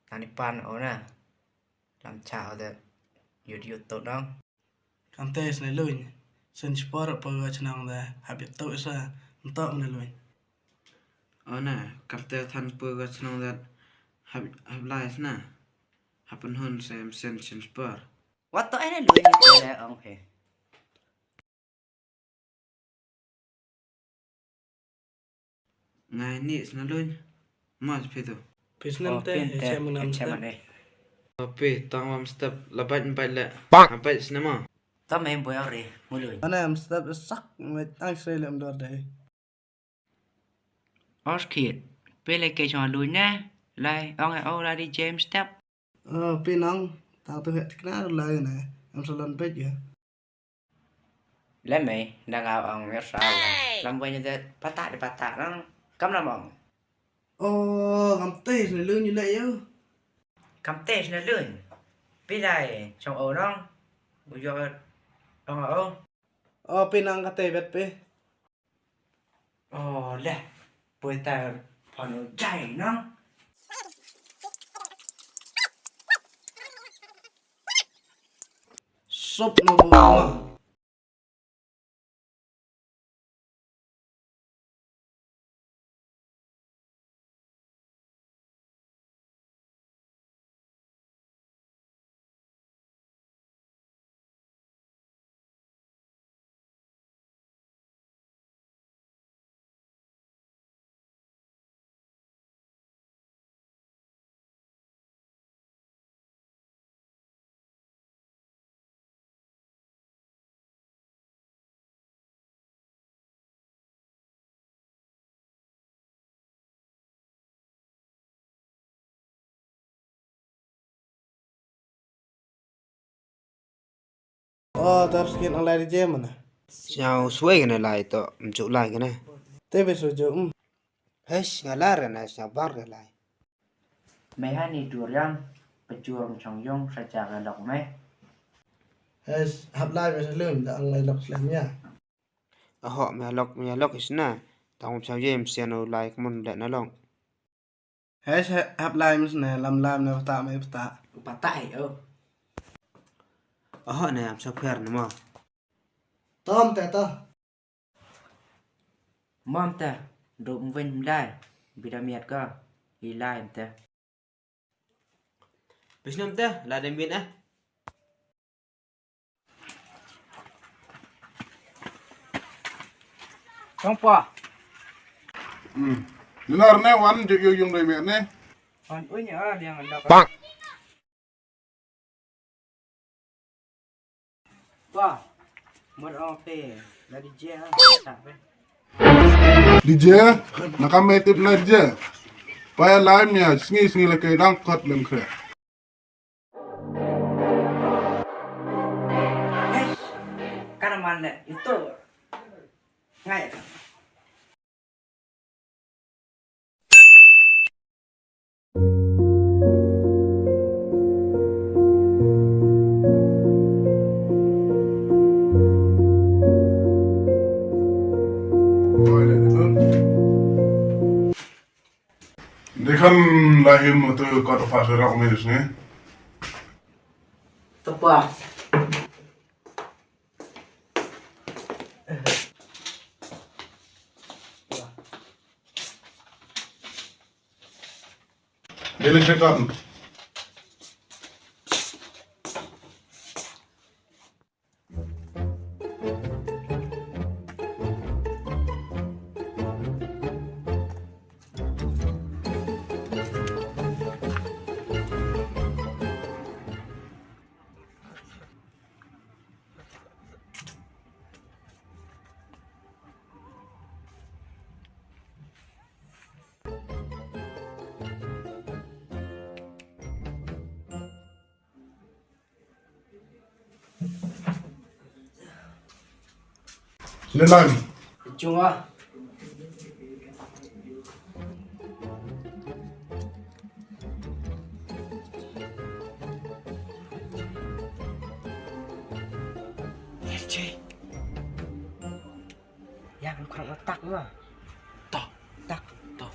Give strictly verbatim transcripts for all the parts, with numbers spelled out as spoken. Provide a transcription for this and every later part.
Tang ni pan o na. Lam cha o de. Yut yut to dong. Kam te sne luin. Sen spor pa ga chnang de. Hap yut to sa. Nto mne luin. O na, kam te than pa ga chnang de. Hap, hap lai sna. Hap hun sem sen sen spor. Wat to ene luin le ong phe. Ngai ni sna luin. Mas phe to. Phi snem te, he che mun am step. Phi tang am step, la bait bait le. Am bait sna ma. Tam em boy re, mu luin. Ana am step sak, me tang sre le am dor de. Os khit, pele ke chong luin na, lai ong e o la di James step. Phi nang, tang tu he tikna lai na, am salan bait ya. Le mei, na nga ong ngi sa. Lam wei ni de pata de pata nang. Kam lam ong. O, kam te sne lun yu le yu. Kam te sne lun. Pi lai chong o nang. U yo ong o. O, pi nang ka te bet pi. O, le. Poi ta pano jai nang. Sop no bu ma. O, tar skin alai di jem na. Siau suai kena lai to, mjuk lai kena. Te be suju, mm. Hesh, ngalar kena, siau bar kena lai. Mei hani durian, pejur chong yong, saja ke lok mei. Hesh, hap lai be selum, da ang lai lok selum ya. Aho, me lok, me lok isna. Tang um chau ye, msian u lai kmun le na long. Hesh, hap lai msna, lam lam na pata, me pata. Pata ai o. Aho ne, am sa pher ne mo. Tom te to. Mom te, dop mwen mlai. Bida miat ka. I lai te. Bisnam te, la de miat eh. Tong pa. Hmm. Dinar ne wan juk juk yung doi miat ne. Wan unya liang anda. Bang. Pa, mut ong phi, la D J ah, sa phi. D J, na kam me tip na D J. Pa ya lai mia, sngi sngi la kai dang kot lem kre. Kana man le, itu. Ngai. Dei khan la him tu kot opa sera umi sini. Tepa. Dei le chekan. Lenang. Chunga. Yang kurang otak gua. Tak, tak, tak.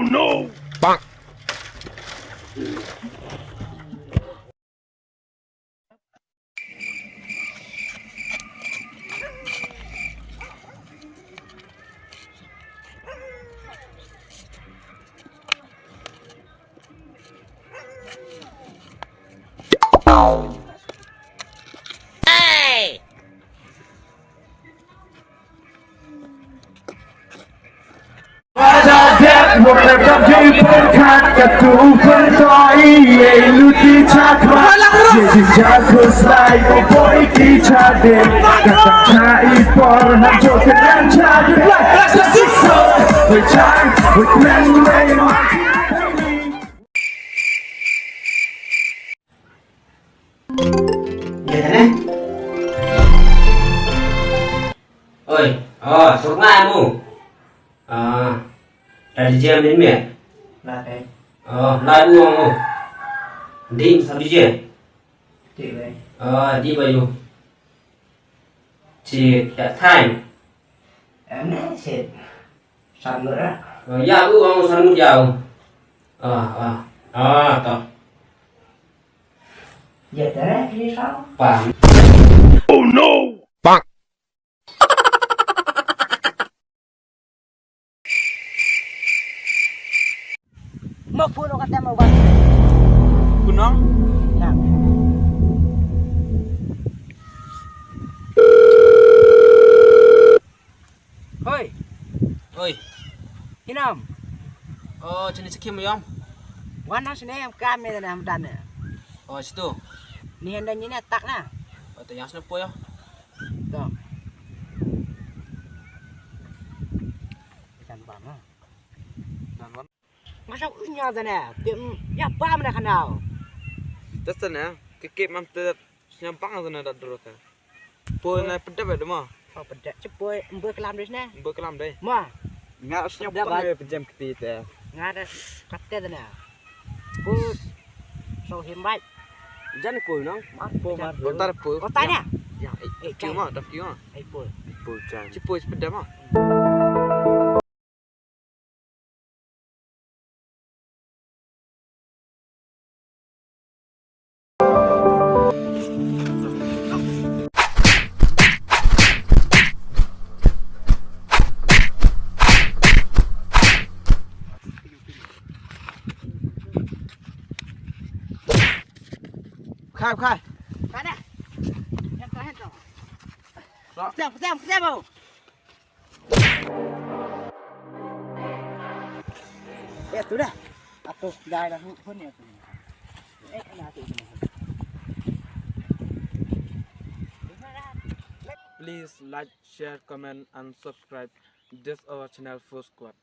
No! Bang! Oi, oh, suk ngai mu. Ah, da di jam din me. Na kai. Oh, la du mu. Dim sa di je. Ti bai. Oh, di bai yu. Ti ya time. Em ne sit. San mut ah. Oh, ya u, oh, san mut ya u. Ah, ah. Ah, to. Ya, tere, kiri, san. Pam. Oh no! Bang! Mo phone ka tem mo ba. Kunong? Ya. Hoi. Hoi. Hinam. Oh, chini chikim yom. Wan na sini am kam me na am dan ne. Oh, situ. Ni handa ni ne tak na. Oh, tu yang sini po yo. To. Ikan bang na. Nan wan. Nga sa u nya zane, tim ya bam na kanal. Te sene, ke ke mam te snya bang zane da dro te. Po na pedap ya demo. Oh, pedap, cepo, embe kelam dei sene. Embe kelam dei. Ma. Nga snya bang ya pejam keti te. Nga da kate zane. Po, so himbai. Jan po nang, mar po, mar po. Otar po. Otar ya? Ya, eh, eh, kiu ma, dap kiu ma. Eh, po. Po jan. Cepo, pedap ma. Khai, khai. Khai na. Hen to, hen to. Ro. Pejam, pejam, pejam, oh. Eh, tu dah. Aku dah dah hu-, hun ya tu. Eh, kena tu. Please like, share, comment and subscribe this our channel Full Squad.